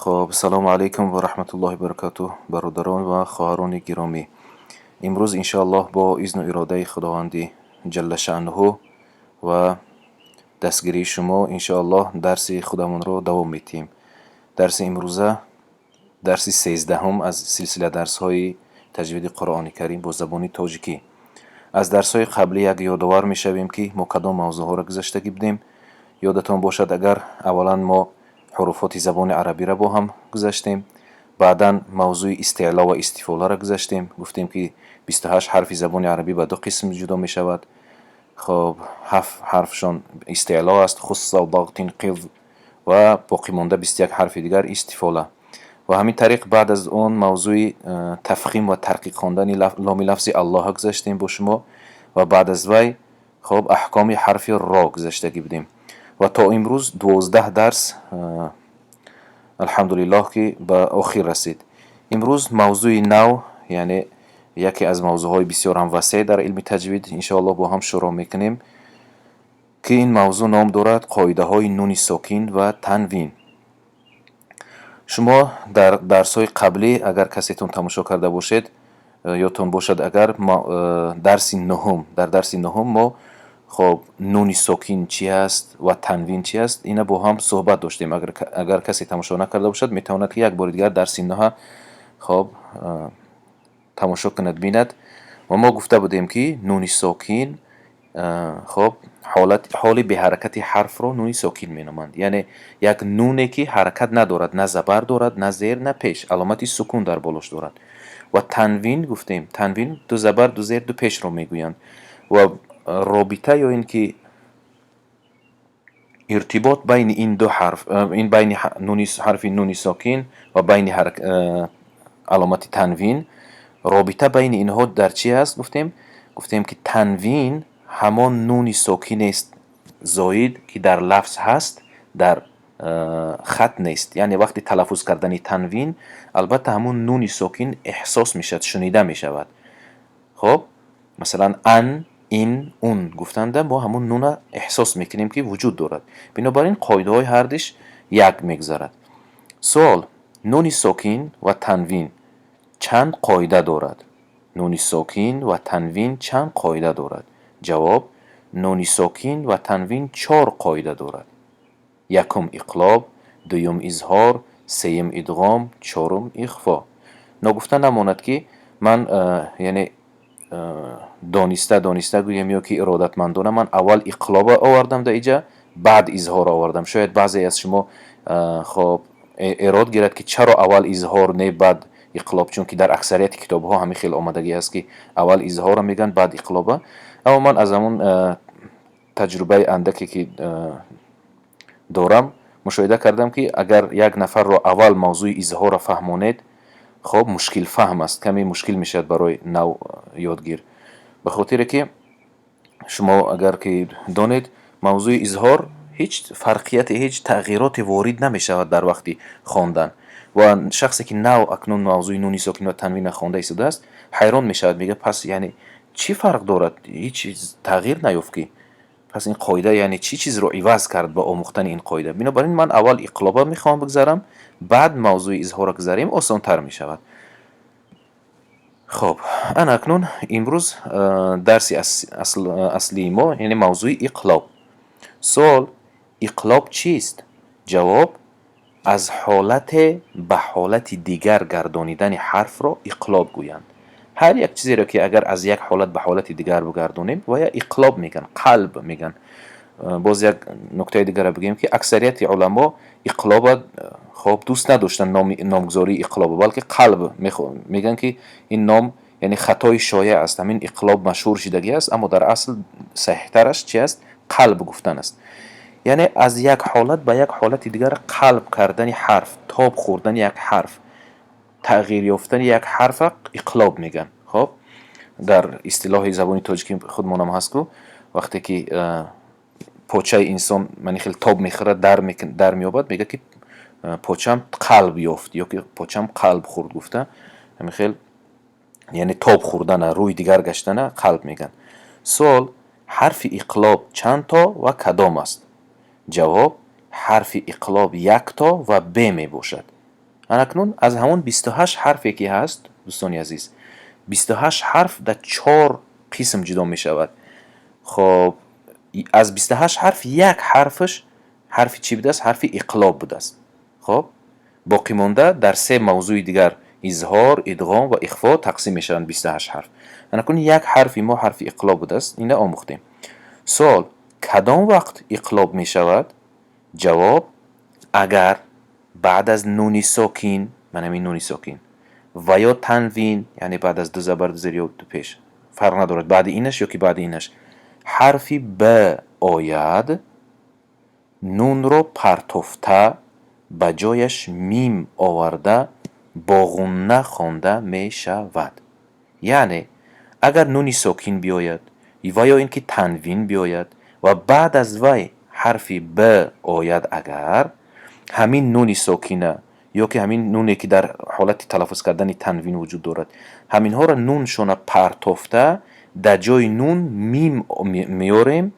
Хоб, салому алайкум ва раҳматуллоҳи баракатуҳ, бародарон ва хоҳарони гиромӣ. Имрӯз, иншоаллоҳ, бо изну иродаи Худованди ҷалла шаънуҳу ва дастгирии шумо, иншоаллоҳ, дарси худамонро давом медиҳем. Дарси имрӯза дарси 13-ҳум аз силсила дарсҳои таҷвиди Қуръони Карим бо забони тоҷикӣ. Аз дарсҳои қаблӣ як ёдовар мешавем, ки мо кадом мавзӯъҳоро гузаштагӣ будем. Ёдатон бошад агар, аввалан мо ҳуруфоти забони арабиро бо ҳам гузаштем, баъдан мавзӯи истеъло ва истифоларо гузаштем. Гуфтем, ки 28 ҳарфи забони арабӣ ба ду қисм ҷудо мешавад. Хоб, ҳафт ҳарфшон истеъло аст: хусса, дағтин, қиз, ва боқимонда 21 ҳарфи дигар истифола. Ва ҳамин тариқ, баъд аз он мавзӯи тафхим ва тарқиқ хондани ломи лафзи Аллоҳа гузаштем бо шумо ва баъд аз вай, хоб, аҳкоми ҳарфи ро гузаштагӣ будем. Ва то имрӯз 12 дарс, алҳамдулиллоҳ, ки ба охир расид. Имрӯз мавзӯи нав, яъне яке аз мавзӯъҳои бисёр ҳам васеъ дар илми таҷвид, иншоаллоҳ, бо ҳам шурӯъ мекунем, ки ин мавзӯъ ном дорад «Қоидаҳои нуни сокин ва танвин». Шумо дар дарсҳои қаблӣ, агар касетон тамошо карда бошед, ёдтон бошад агар, дарси нуҳум, дар дарси нуҳум мо, хоб, нуни сокин чи аст ва танвин чи аст, ина бо ҳам суҳбат доштем. Агар касе тамошо накарда бошад, метавонад, ки як бори дигар дарси нуҳа, хоб, тамошо кунад, бинад. Ва мо гуфта будем, ки нуни сокин, хоб, ҳолат, ҳоли беҳаракати ҳарфро нуни сокин меноманд, яъне як нуне, ки ҳаракат надорад, на забар дорад, на зер, на пеш, аломати сукун дар болош дорад. Ва танвин гуфтем, танвин ду забар, ду зер, ду пешро мегӯянд. Ва робита ё ин ки иртибот байни ин ду ҳарф, ин байни нуни, ҳарфи нуни сокин ва байни аломати танвин, робита байни инҳо дар чи аст, гуфтем? Гуфтем, ки танвин ҳамон нуни сокинест зоид, ки дар лафз ҳаст, дар хат нест. Яъне вақти талаффуз кардани танвин, албатта, ҳамон нуни сокин эҳсос мешавад, шунида мешавад. Хоб, масалан, ан, ин, ун гуфтанда мо ҳамон нуна эҳсос мекунем, ки вуҷуд дорад. Бинобар ин қоидаҳои ҳардиш як мегузарад. Суол: нуни сокин ва танвин чанд қоида дорад? Нуни сокин ва танвин чанд қоида дорад? Ҷавоб: нуни сокин ва танвин чор қоида дорад. Якум иқлоб, дуюм изҳор, сеюм идғом, чорум ихфо. Ногуфта намонад, ки ман, яъне дониста дониста гӯем ё ки иродатмандона, ман аввал иқлоба овардам дар иҷа, баъд изҳор овардам. Шояд баъзе аз шумо, хоб, эрод гирад, ки чаро аввал изҳор не, баъд иқлоб, чунки дар аксарияти китобҳо ҳамин хел омадагӣ аст, ки аввал изҳорро мегӯянд, баъд иқлоба. Аммо ман аз ҳамон таҷрибаи андаке, ки дорам, мушоҳида кардам, ки агар як нафарро аввал мавзӯи изҳорро фаҳмонед, хоб, мушкилфаҳм аст, каме мушкил мешавад барои нав ёдгир, ба хотире ки шумо агар ки донед, мавзӯи изҳор ҳеҷ фарқияте, ҳеҷ тағйироте ворид намешавад дар вақти хондан. Ва шахсе, ки нав акнун мавзӯи нуни сокин ва танвинро хонда истодааст, ҳайрон мешавад, мегӯяд: «Пас яъне чӣ фарқ дорад? Ҳеҷ чиз тағйир наёфт, ки пас ин қоида яъне чӣ чизро иваз кард ба омӯхтани ин қоида?» Бинобар ин ман аввал иқлоба мехоҳам бигзарам, баъд мавзӯи изҳорро гузарем, осонтар мешавад. Хоб, ана акнун имрӯз дарси аслии мо, яъне мавзӯи иқлоб. Суол: иқлоб чист? Ҷавоб: аз ҳолате ба ҳолати дигар гардонидани ҳарфро иқлоб гӯянд. Ҳар як чизеро, ки агар аз як ҳолат ба ҳолати дигар бигардонем, вая иқлоб мегӯянд, қалб мегӯянд. Боз як нуктаи дигарро бигӯем, ки аксарияти уламо иқлоба, хоб, дӯст надоштанд, номгузории иқлоба, балки қалб мегӯянд, ки ин ном, яъне хатои шоеъ аст. Ҳамин иқлоб машҳур шидагӣ аст, аммо дар асл саҳиҳтараш чи аст? Қалб гуфтан аст. Яъне аз як ҳолат ба як ҳолати дигар қалб кардани ҳарф, тоб хӯрдани як ҳарф, тағйир ёфтани як ҳарфа иқлоб мегӯянд. Хоб, дар истилоҳи забони тоҷикӣ худмонам ҳаст ку, вақте ки почаи инсон мани хел тоб мехӯрад, дар меёбад, мегӯяд, ки почам қалб ёфт ё ки почам қалб хӯрд гуфта. Ҳамин хел, яъне тоб хӯрдана, рӯи дигар гаштана қалб мегӯянд. Суол: ҳарфи иқлоб чанд то ва кадом аст? Ҷавоб: ҳарфи иқлоб як то ва б мебошад. Анакнун аз ҳамон 28 ҳарфе ки ҳаст, дӯстони азиз, 28 ҳарф дар чор қисм ҷудо мешавад. Хоб, аз 28 ҳарф як ҳарфаш ҳарфи чӣ будааст? Ҳарфи иқлоб будааст. Хоб, боқимонда дар се мавзӯи дигар изҳор, идғом ва ихфо тақсим мешаванд 28 ҳарф. Анакун як ҳарфи мо ҳарфи иқлоб будааст, ина омӯхтем. Суол: кадом вақт иқлоб мешавад? Ҷавоб: агар баъд аз нуни сокин, ман ҳамин нуни сокин, ва ё танвин, яъне баъд аз ду забар, ду зер ё ду пеш, фарқ надорад, баъди инаш ё ки баъди инаш ҳарфи б ояд, нунро партофта ба ҷояш мим оварда бо ғунна хонда мешавад. Яъне агар нуни сокин биёяд ва ё ин ки танвин биёяд ва баъд аз вай ҳарфи б ояд, агар ҳамин нуни сокина ё ки ҳамин нуне ки дар ҳолати талаффуз кардани танвин вуҷуд дорад, ҳаминҳоро нуншона партофта дар ҷои нун мим меорем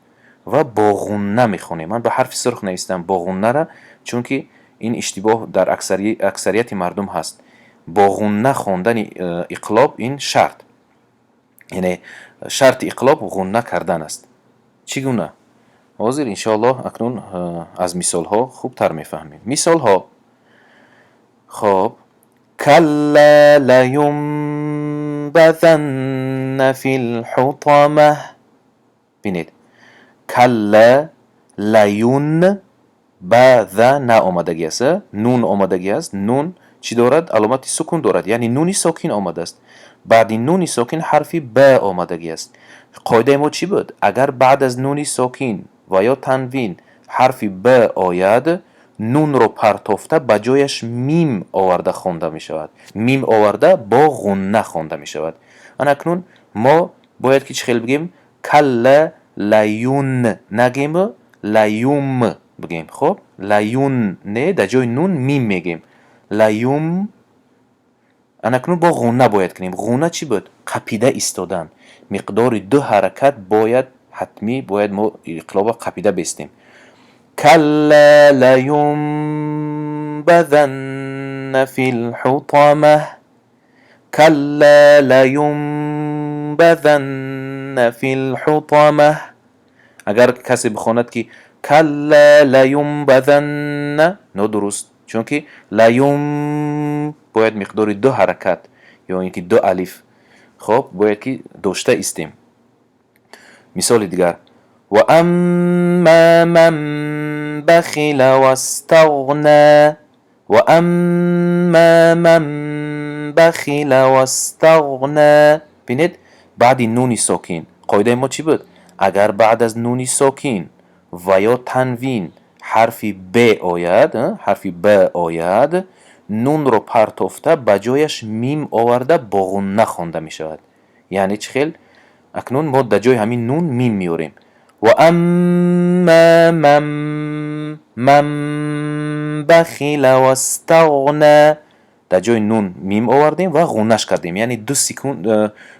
ва бо ғунна мехонем. Ман ба ҳарфи сурх навистам бо ғуннара, чунки ин иштибоҳ дар аксарияти мардум ҳаст. Бо ғунна хондани иқлоб ин шарт, яъне шарти иқлоб ғунна кардан аст. Чӣ гуна? Ҳозир иншоаллоҳ акнун аз мисолҳо хубтар мефаҳмем. Мисолҳо. Хоб, калла лаюнбазанна фил ҳутама. Бинед, калла лаюн базана омадагӣ аст, нун омадагӣ аст. Нун чӣ дорад? Аломати сукун дорад, яъне нуни сокин омадааст. Баъди нуни сокин ҳарфи б омадагӣ аст. Қоидаи мо чӣ буд? Агар баъд аз нуни сокин ва ё танвин ҳарфи б ояд, нунро партофта ба ҷояш мим оварда хонда мешавад, мим оварда бо ғунна хонда мешавад. Ана акнун мо бояд ки чӣ хел бигем? Калла лаюн нагему, лаюм бигем. Хоб, лаюн не, дар ҷои нун мим мегем, лаюм. Анакнун бо ғунна бояд кунем. Ғунна чӣ буд? Қапида истодан. Миқдори ду ҳаракат бояд, ҳатмӣ бояд мо иқлоба қапида бестем. Калла лаюнбазанна фил ҳутама, калла лаюнбазанна фил ҳутама. Агар касе бихонад ки калла лаюнбазанна, нодуруст, чунки лаюм бояд миқдори ду ҳаракат ё ин ки ду алиф, хоб, бояд ки дошта истем. Мисоли дигар: ва амма ман бахила вастағна, ва амма ман бахила вастағна. Бинед, баъди нуни сокин қоидаи мо чӣ буд? Агар баъд аз нуни сокин ва ё танвин ҳарфи б ояд, ҳарфи б ояд, нунро партофта ба ҷояш мим оварда бо ғунна хонда мешавад. Яъне чӣ хел? Акнун мо дар ҷои ҳамин нун мим меорем. Ва амма ман бахила вастағна, дар ҷои нун мим овардем ва ғуннаш кардем, яъне ду секунд,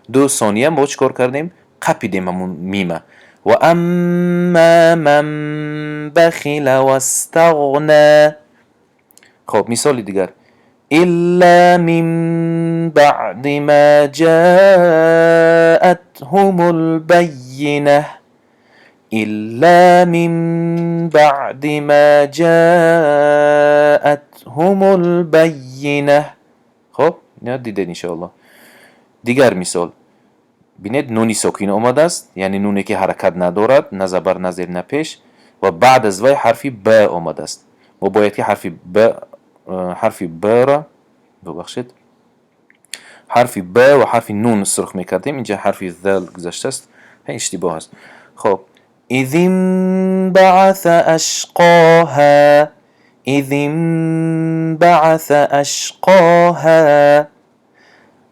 2 сония мо чӣ кор кардем? Қапидем ҳамун мима. Ва амма ман бахила вастағна. Хоб, мисоли дигар: илла мин баъди ма ҷаатҳумул баййина, илла мин баъди ма ҷаатҳумул баййина. Хоб, ина дидед иншоаллоҳ. Дигар мисол. Бинед, нуни сокин омадааст, яъне нуне ки ҳаракат надорад, на забар, на зер, на пеш, ва баъд аз вай ҳарфи б омадааст. Мо бояд ки ҳарфи б, ҳарфи б-ро, бубахшед, ҳарфи б ва ҳарфи нун сурх мекардем. Инҷа ҳарфи зал гузаштааст, иштибоҳ аст. Хоб, из инбааса ашқоҳа, из инбааса ашқоҳа.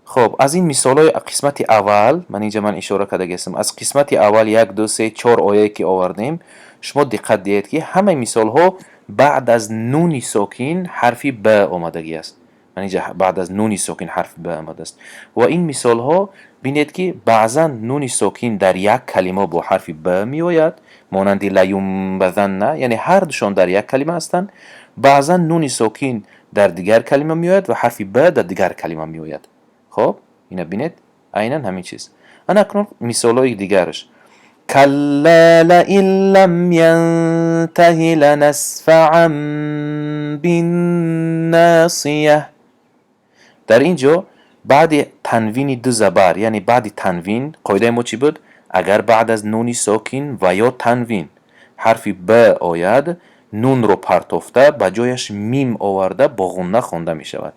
Хоб, аз ин мисолҳои қисмати аввал, ман инҷа ман ишора кардагиастам, аз қисмати аввал як, ду, се, чор ояе ки овардем, шумо диққат диҳед ки ҳамаи мисолҳо баъд аз нуни сокин ҳарфи б омадагӣ аст. Ман инҷа баъд аз нуни сокин ҳарфи б омадааст. Ва ин мисолҳо бинед ки баъзан нуни сокин дар як калима бо ҳарфи б меояд, монанди лаюнбазанна, яъне ҳар душон дар як калима ҳастанд. Баъзан нуни сокин Дар дигар калима меояд ва ҳарфи б дар дигар калима меояд. Хоб, ина бинед, айнан ҳамин чиз. Ана акнун мисолҳои дигараш. Калла лаин лам янтаҳи ланасфаан бинносия. Дар ин ҷо баъди танвини ду забар, яъне баъди танвин, қоидаи мо чӣ буд? Агар баъд аз нуни сокин ва ё танвин ҳарфи б ояд, нунро партофта, ба ҷояш мим оварда, бо ғунна хонда мешавад.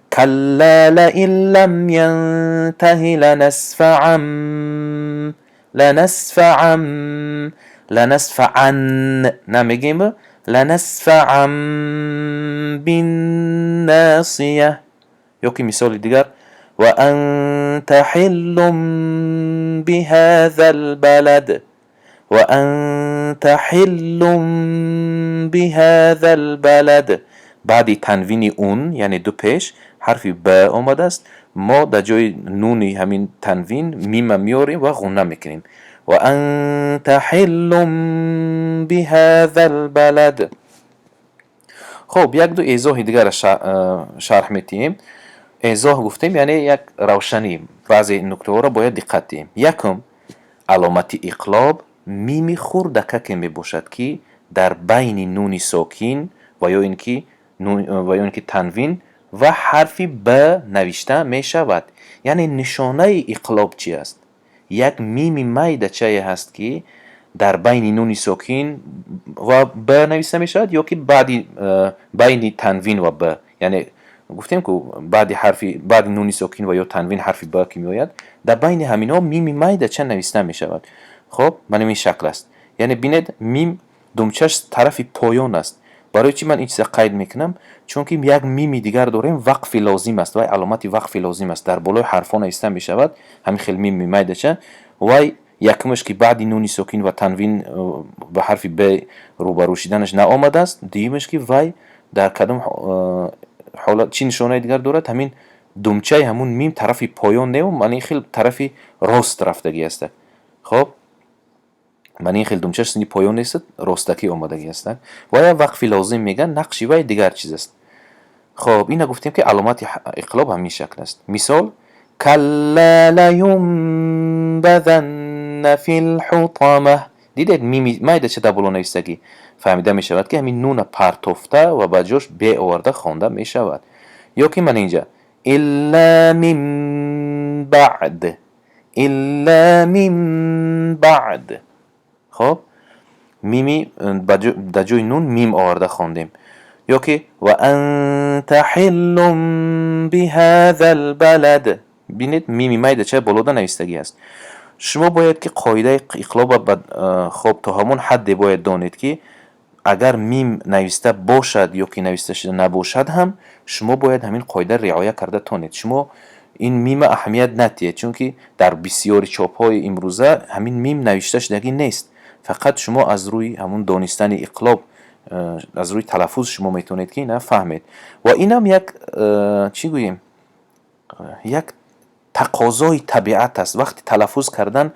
Калла лаин лам янтаҳи ланасфаан, ланасфаан, ланасфаан намегем, ланасфаан бинносия. Ё ки мисоли дигар: ва анта ҳиллун биҳазал балад, ва анта ҳиллун биҳазал балад. Баъди танвини ун, яъне ду пеш, ҳарфи б омадааст. Мо дар ҷои нуни ҳамин танвин мима меорем ва ғунна мекунем. Ва анта ҳиллун биҳазал балад. Хуб, як-ду эзоҳи дигарро шарҳ метиҳем. Эзоҳ гуфтем, яъне як равшанӣ, баъзе нуктаҳоро бояд диққат диҳем. Якум, аломати иқлоб мими хурдакаке мебошад, ки дар байни нуни сокин ва ё ин ки танвин ва ҳарфи б навишта мешавад. Яъне нишонаи иқлоб чи аст? Як мими майдачае ҳаст, ки дар байни нуни сокин ва б навишта мешавад ё ки баъди байни танвин ва б. Яъне гуфтем, ку баъди ҳарфи, баъди нуни сокин ва ё танвин ҳарфи б ки меояд, дар байни ҳаминҳо мими майдача нависта мешавад. Хоб, ман ин шакл аст. Яъне бинед, мим думчаш тарафи поён аст. Барои чӣ ман ин чиза қайд мекунам? Чунки як мими дигар дорем, вақфи лозим аст. Вай аломати вақфи лозим аст, дар болои ҳарфҳо нависта мешавад ҳамин хел мими майдача. Вай якумаш, ки баъди нуни сокин ва танвин ба ҳарфи б рӯбарӯ шиданаш наомадааст. Дуюмаш, ки вай дар кадом ҳолат, чӣ нишонаи дигар дорад? Ҳамин думчаи ҳамун мим тарафи поён неву ман ин хел тарафи рост рафтагӣ аста. Хоб, ман ин хел думчаш сини поён нест, ростакӣ омадагӣ ҳастанд. Вая вақфи лозим мегӯянд, нақши вай дигар чиз аст. Хоб, ина гуфтем, ки аломати иқлоб ҳамин шакл аст. Мисол: калла лаюнбазанна фил ҳутама. Дидед, мими майдача дар боло навистагӣ, фаҳмида мешавад, ки ҳамин нуна партофта ва ба ҷош б оварда хонда мешавад. Ё ки ман инҷа: илла мин баъд, илла мин баъд. Хоб, мими дар ҷои нун мим оварда хондем. Ё ки ва анта ҳиллун биҳазал балад. Бинед, мими майдача болода навистагӣ аст. Шумо бояд ки қоидаи иқлоба, хоб, то ҳамон ҳадде бояд донед, ки агар мим нависта бошад ё ки нависта шуда набошад ҳам, шумо бояд ҳамин қоидаро риоя карда тонед. Шумо ин мима аҳамият надиҳед, чунки дар бисёри чопҳои имрӯза ҳамин мим навишта шудагӣ нест. Фақат шумо аз рӯи ҳамун донистани иқлоб, аз рӯи талаффуз шумо метавонед, ки ина фаҳмед. Ва инам як, чӣ гӯем, як тақозои табиат аст. Вақти талаффуз кардан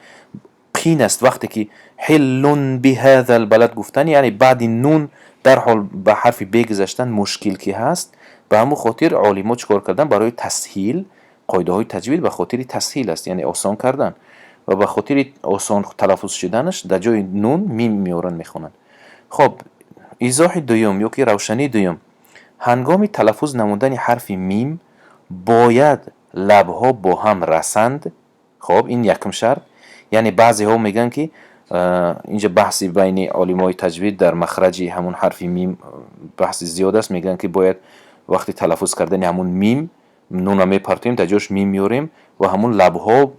қин аст. Вақте ки ҳиллун биҳазал балад гуфтан, яъне баъди нун дарҳол ба ҳарфи б гузаштан мушкил ки ҳаст, ба ҳамун хотир олимҳо чӣ кор карданд? Барои тасҳил, қоидаҳои таҷвид ба хотири тасҳил аст, яъне осон кардан, ва ба хотири осон талаффуз шуданаш дар ҷои нун мим меоранд, мехонанд. Хоб, изоҳи дуюм ё ки равшании дуюм: ҳангоми талаффуз намудани ҳарфи мим бояд лабҳо бо ҳам расанд. Хоб, ин якум шарт. Яъне баъзеҳо мегӯянд, ки инҷа баҳси байни олимои таҷвид дар махраҷи ҳамун ҳарфи мим баҳси зиёд аст. Мегӯянд, ки бояд вақти талаффуз кардани ҳамун мим нуна мепартоем, дар ҷош мим меорем ва ҳамун лабҳо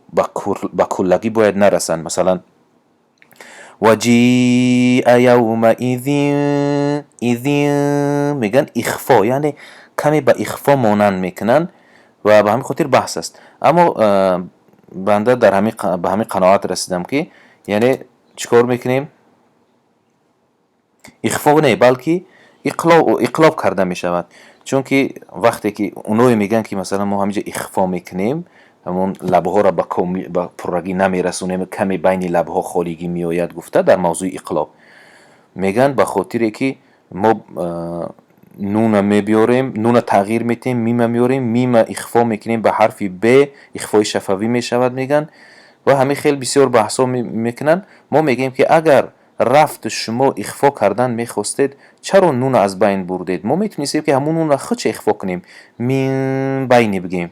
ба куллагӣ бояд нарасанд. Масалан, ваҷиа явмаизин, изин мегӯянд, ихфо, яъне каме ба ихфо монанд мекунанд ва ба ҳамин хотир баҳс аст. Аммо банда дар ба ҳамин қаноат расидам, ки яъне чӣ кор мекунем? Ихфо не, балки иқлоб карда мешавад. Чунки вақте ки оное мегӯянд, ки масалан мо ҳаминҷа ихфо мекунем, ҳамон лабҳоро ба пуррагӣ намерасонем, каме байни лабҳо холигӣ меояд гуфта, дар мавзӯи иқлоб мегӯянд, ба хотире ки мо Нуна мебиёрем, нуна тағйир метиҳем, мима меорем, мима ихфо мекунем ба ҳарфи б, ихфои шафавӣ мешавад, мегӯянд, ва ҳамин хел бисёр баҳсҳо мекунанд. Мо мегӯем, ки агар рафт шумо ихфо кардан мехостед, чаро нуна аз байн бурдед? Мо метавонистем, ки ҳамун нуна худша ихфо кунем, мин байни бигӯем,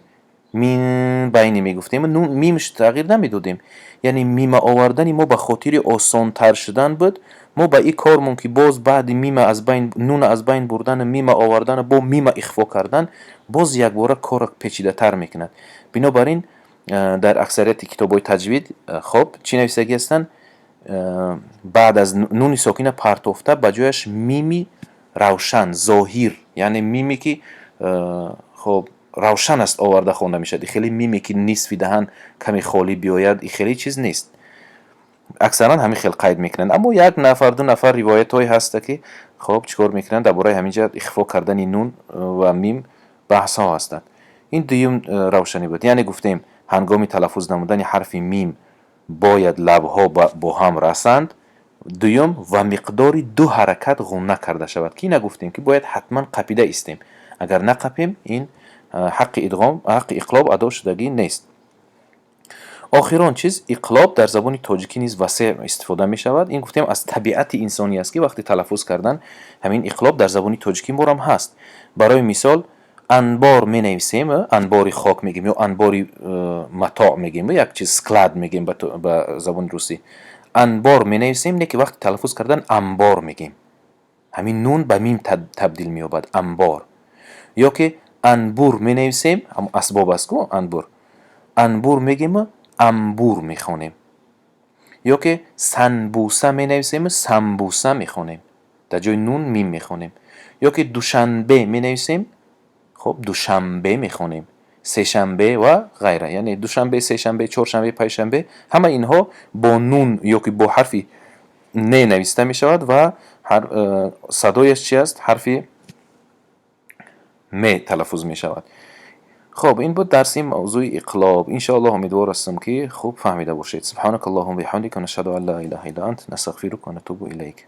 мин байни мегуфтем, мимш тағйир намедодем. Яъне мима овардани мо ба хотири осонтар шудан буд. Мо ба ин кормон, ки боз баъди мима аз байн, нуна аз байн бурдану мима овардану бо мима ихфо кардан, боз якбора корро печидатар мекунад. Бинобар ин дар аксарияти китобҳои таҷвид, хоб, чӣ нависагӣ ҳастанд? Баъд аз нуни сокина партофта, ба ҷояш мими равшан, зоҳир, яъне миме, ки, хоб, равшан аст, оварда хонда мешавад. Хеле миме, ки нисфи даҳан каме холӣ биёяд, хеле чиз нест. Аксаран ҳамин хел қайд мекунанд, аммо як нафар, ду нафар ривоятҳое ҳаста, ки, хоб, чӣ кор мекунанд, дар бораи ҳамин ҷа ихфо кардани нун ва мим баҳсҳо ҳастанд. Ин дуюм равшанӣ буд. Яъне гуфтем, ҳангоми талаффуз намудани ҳарфи мим бояд лабҳо бо ҳам расанд. Дуюм, ва миқдори ду ҳаракат ғунна карда шавад, ки ина гуфтем, ки бояд ҳатман қапида истем. Агар нақапем, ин ҳаққи идғом, ҳаққи иқлоб адо шудагӣ нест. Охирон чиз, иқлоб дар забони тоҷикӣ низ васеъ истифода мешавад. Ин, гуфтем, аз табиати инсонӣ аст, ки вақти талаффуз кардан ҳамин иқлоб дар забони тоҷикӣ морам ҳаст. Барои мисол, анбор менависем, анбори хок мегӯем ё анбори матоъ мегӯем, як чиз, склад мегӯем ба забони русӣ. Анбор менависем, не ки вақти талаффуз кардан амбор мегӯем. Ҳамин нун ба мим табдил меёбад, амбор. Ё ки анбур менависем, асбоб аст ку анбур, анбур мегӯему амбур мехонем. Ё ки санбуса менависему самбуса мехонем, дар ҷои нун мим мехонем. Ё ки душанбе менависем, хоб, душанбе мехонем, сешанбе ва ғайра. Яъне душанбе, сешанбе, чоршанбе, панҷшанбе, ҳама инҳо бо нун ё ки бо ҳарфи не нависта мешавад ва садояш чи аст? Ҳарфи м талаффуз мешавад. Хоб, ин буд дарси мавзӯи иқлоб. Иншоаллоҳ, умедвор ҳастам, ки хуб фаҳмида бошед. Субҳанака аллоҳумма биҳамдика, нашҳаду ан ла илаҳа илла ант, настағфирука ва натубу илайк.